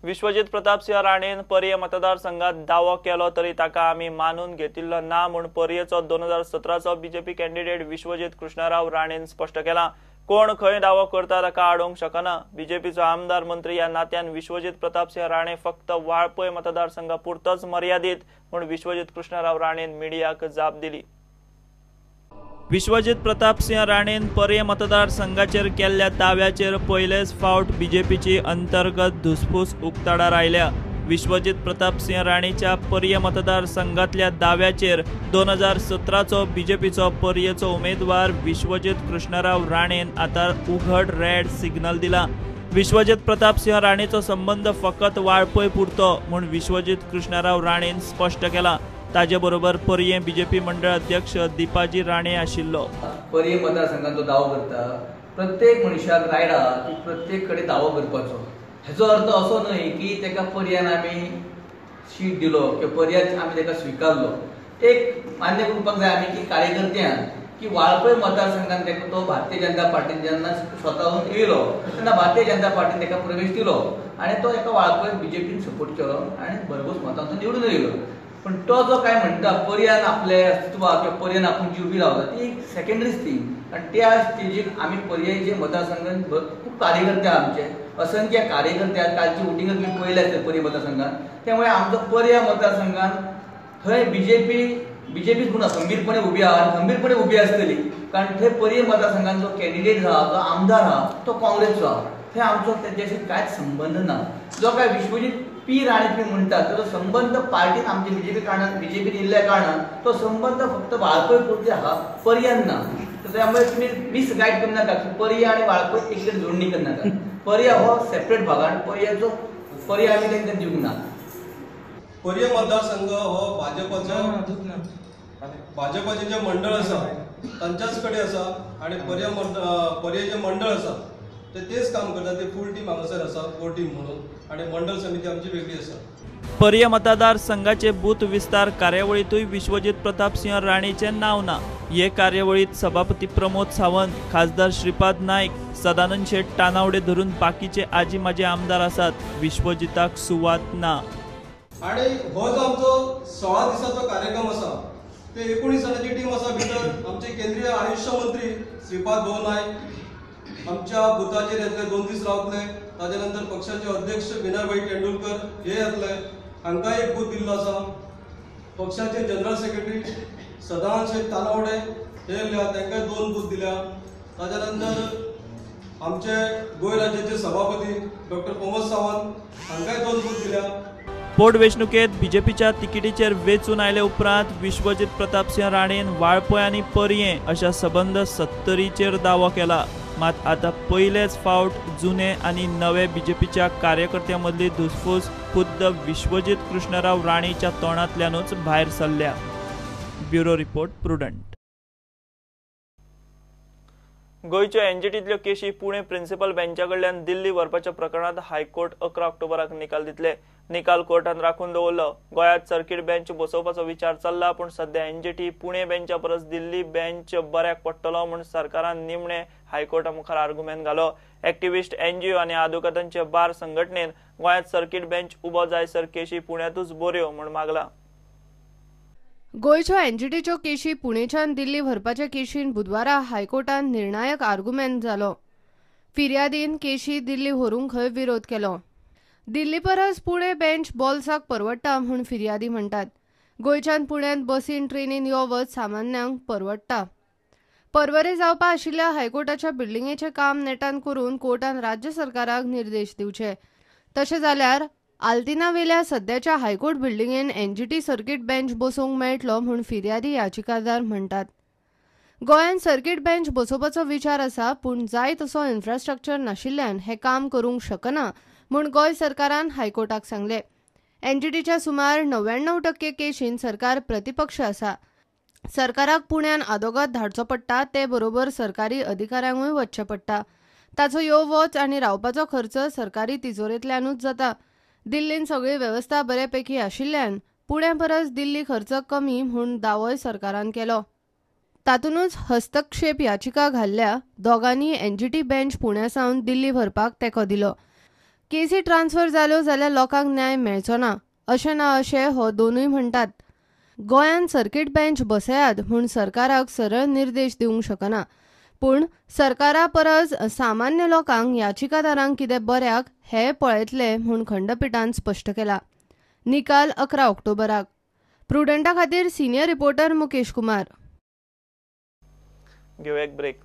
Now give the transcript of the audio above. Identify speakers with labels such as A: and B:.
A: विश्वजीत प्रतापसिंह राणेन पर्ये मतदारसंघात दावो केलो तरी ताका आमी मानून घेतिल्लो ना म्हूण पर्येचो 2017चो बीजेपी कॅन्डिडेट विश्वजीत कृष्णराव राणेन स्पश्ट केला। कोण खंय दावो करता ताका आडोवंक शकना। बीजेपीचो आमदार मंत्री ह्या नात्यान विश्वजीत प्रतापसिंह राणे फक्त वाळपय मतदारसंघा पुरतोच मर्यादीत म्हूण विश्वजीत कृष्णराव राणेन मिडियाक जाप दिली। विश्वजीत प्रतापसिंह राणेन पर्ये मतदारसंघाचेर केल्ल्या दाव्याचेर पयलेच फावट बीजेपीची अंतर्गत धुसफूस उक्ताडार आयल्या। विश्वजीत प्रतापसिंह राणेच्या पर्ये मतदारसंघातल्या दाव्याचेर 2017चो बीजेपीचो पर्येचो उमेदवार विश्वजीत कृष्णराव राणेन आतां उघड रेड सिग्नल दिला। विश्वजीत प्रतापसिंह राणेचो संबंध फकत वाळपय पुरतो म्हूण विश्वजीत कृष्णराव राणेन स्पश्ट केला। ताजे बरोबर पर्ये बीजेपी मंडळ अध्यक्ष दीपाजी राणे आशिल्लो।
B: पर्ये मतदारसंघात जो दावो करता प्रत्येक मनशाक रायट आहा की प्रत्येक कडेन दावो करपाचो। हेजो अर्थ असो न्हय की ताका पर्यान आमी शीट दिलो किंवा पर्यान आमी ताका स्विकारलो। एक मान्य करपाक जाय आमी की कार्यकर्त्यान की वाळपय मतदारसंघान ताका तो भारतीय जनता पार्टीन जेन्ना स्वताहून येयलो तेन्ना भारतीय जनता पार्टीन ताका प्रवेश दिलो आनी तो एका वाळपय बीजेपीन सपोर्ट केलो आनी भरघोस मतान तो निवडून येयलो। पण तो जो काय म्हणटा पर्यान आपले अस्तित्वाक किंवा पर्यान आपूण जी उबी रावता ती एक सेकेंडरी थिंग। कारण त्या स्टेजीक आमी पर्यायचे मतदारसंघान खूब कार्यकर्ते आमचे असंख्य कार्यकर्ते कालची वोटिंग तुमी पळयले आसतले पर्ये मतदारसंघान। त्यामुळे आमचो पर्ये मतदारसंघान थंय बीजेपीच म्हणून खंबीरपणे उबी आहा आनी खंबीरपणे उबी आसतली। कारण थंय पर्ये मतदारसंघान जो कॅन्डिडेट आहा जो आमदार आहा तो काँग्रेसचो आहा, थंय आमचो तेज्याशी कांयच संबंद ना। जो काय विश्वजीत पी राणे तुम्ही म्हणटात ताजो संबंध पार्टीन आमचे बीजेपी कारणान बीजेपीन येयल्ल्या कारणान तो संबंध फक्त वाळपय पुरते आहा, पर्यान ना। त्यामुळे तुम्ही मिसगायड करनाका की पर्ये आनी वाळपय एक कडेन जोडणी करनाका। पर्ये हो सेपरेट भाग आनी पर्याचो पर्ये आमी तांकां दिवंक ना।
C: पर्ये मतदारसंघ हो भाजपाचो भाजपाचें जें मंडळ आसा तांच्याच कडेन आसा आनी पर्ये जें मंडळ आसा ते तेच काम करता। ते फूल टीम हांगासर आसा, कोर टीम म्हणून, आनी मंडळ समिती आमची वेगळी आसा।
A: पर्ये मतदारसंघाचे बूथ विस्तार कार्यावळींतूय विश्वजीत प्रतापसिंह राणेचें नांव ना। हे कार्यावळींत सभापती प्रमोद सावंत, खासदार श्रीपाद नायक, सदानंद शेट तानावडे धरून बाकीचे आजी माजी आमदार आसात। विश्वजिताक सुवात ना।
C: आनी हो जो आमचो 16 दिसाचो कार्यक्रम आसा ते 19 जाणांची टीम आसा। भितर आमचे केंद्रीय आयुष्य मंत्री श्रीपाद भाऊ नायक आमच्या बुथाचेर येतले, 2 दीस रावतले। ताजे नंतर पक्षाचे अध्यक्ष विनयभाई तेंडुलकर हे येतले, हांकां एक बूथ दिल्लो आसा। पक्षाचे जनरल सेक्रेटरी सदानंद शेट तानावडे हे येयल्या, तांकांय 2 बूथ दिल्या। ताजे नंतर आमचे गोंय राज्याचे सभापती डॉक्टर प्रमोद सावंत हांकांय 2 बूथ दिल्या।
A: पोटवेंचणुकेंत बीजेपीच्या तिकेटीचेर वेंचून आयले उपरांत विश्वजीत प्रतापसिंह राणेन वाळपय आनी पर्ये अशा सबंद 70चेर दावो केला। मात आतां पयलेच फावट जुने आनी नवे बीजेपीच्या कार्यकर्त्यां मदली धुसफूस खुद्द विश्वजीत कृष्णराव राणेच्या तोंडांतल्यानूच भायर सरल्या। Bureau report, Prudent. गोंयच्यो एनजीटींतल्यो केशी पुणे प्रिन्सिपल बेंचा कडल्यान दिल्ली व्हरपाच्या प्रकरणांत हायकोर्ट 11 ऑक्टोबराक निकाल दितले। निकाल कोर्टान राखून दवरलो। गोंयांत सर्किट बेंच बसोवपाचो विचार चल्ला, पूण सध्या एनजीटी पुणे बेंचा परस दिल्ली बेंच बऱ्याक पडटलो म्हूण सरकारान निमणे हायकोर्टा मुखार आर्गुमेंट घालो। एक्टिविस्ट एनजीओ आनी आदवोगादांचे बार संघटनेन गोंयांत सर्किट बेंच उबो जायसर केशी पुण्यांतूच बऱ्यो म्हूण मागला।
D: गोंयच्यो एनजीटीच्यो केशी पुणेच्यान दिल्ली व्हरपाच्या केशीन बुधवारा हायकोर्टान निर्णायक आर्गुमेंट जालो। फिर्यादीन केशी दिल्ली व्हरूंक खंय विरोध केलो। दिल्ली परस पुणे बेंच बोल्साक परवडटा म्हूण फिर्यादी म्हणटात। गोंयच्यान पुण्यांत बसीन ट्रेनीन यो वच सामान्यांक परवडटा। परवरे जावपा आशिल्ल्या हायकोर्टाच्या बिल्डिंगेचें काम नेटान करून कोर्टान राज्य सरकाराक निर्देश दिवचे। तशें जाल्यार आल्तिनावेल्या सद्याच्या हायकोर्ट बिल्डिंगेन एनजीटी सर्किट बेंच बसोवंक मेळटलो म्हूण फिर्यादी याचिकादार म्हणटात। गोंयांत सर्किट बेंच बसोवपाचो विचार आसा, पूण जाय तसो इन्फ्रास्ट्रक्चर नाशिल्ल्यान हें काम करूंक शकना म्हूण गोंय सरकारान हायकोर्टाक सांगलें। एनजीटीच्या सुमार 99% केशीन सरकार प्रतिपक्ष आसा। सरकाराक पुण्यान आदोगाद धाडचो पडटा, ते बरोबर सरकारी अधिकाऱ्यांकूय वचचें पडटा। ताचो यो वच आनी रावपाचो खर्च सरकारी तिजोरेंतल्यानूच जाता। दिल्लीन सगळी वेवस्था बऱ्यापैकी आशिल्ल्यान पुण्या परस दिल्ली खर्च कमी म्हूण दावोय सरकारान केलो। तातूंतच हस्तक्षेप याचिका घाल्ल्या दोगांनी एनजीटी बेंच पुण्या सावन दिल्ली व्हरपाक तेंको दिलो। केसी ट्रान्सफर जाल्यो जाल्यार लोकांक न्याय मेळचो ना अशें ना अशें हो दोनूय म्हणटात. गोंयांत सर्किट बेंच बसयात म्हूण सरकाराक सरळ निर्देश दिवंक शकना, पूण सरकारा परस सामान्य लोकांक याचिकादारांक कितें बऱ्याक हें पळयतले म्हूण खंडपिठान स्पश्ट केला. निकाल 11 ऑक्टोबराक. प्रुडंटा खातीर सिनियर रिपोर्टर मुकेश कुमार.
A: घेवया एक ब्रेक.